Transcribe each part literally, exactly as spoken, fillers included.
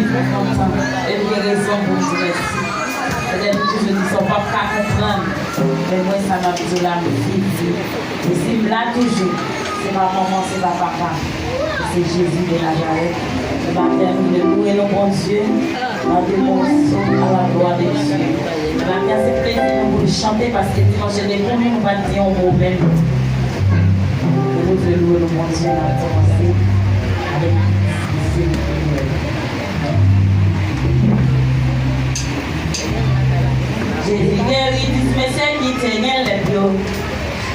Kontan. E m gen rezon pou m di mèsi. Petèt m toujou di sa, w p ap ka konprann. Men mwen, sa m ap di w la, m viv li. E si m la toujou, se pa manman, se pa papa. Se Jezi de Nazarèt. E maten, nou vle louwe non Bondye. Nan de moso a la glwa de Dye. E maten, se plezi nou pou n chante, paske dimanch de pou nou, nou pa t di yon mo menm. Nou vle louwe non Bondye, n ap kòmanse avèk Jezi geri dis mesye ki te gen lèp yo.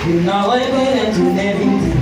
Youn nan yo retounen vin di,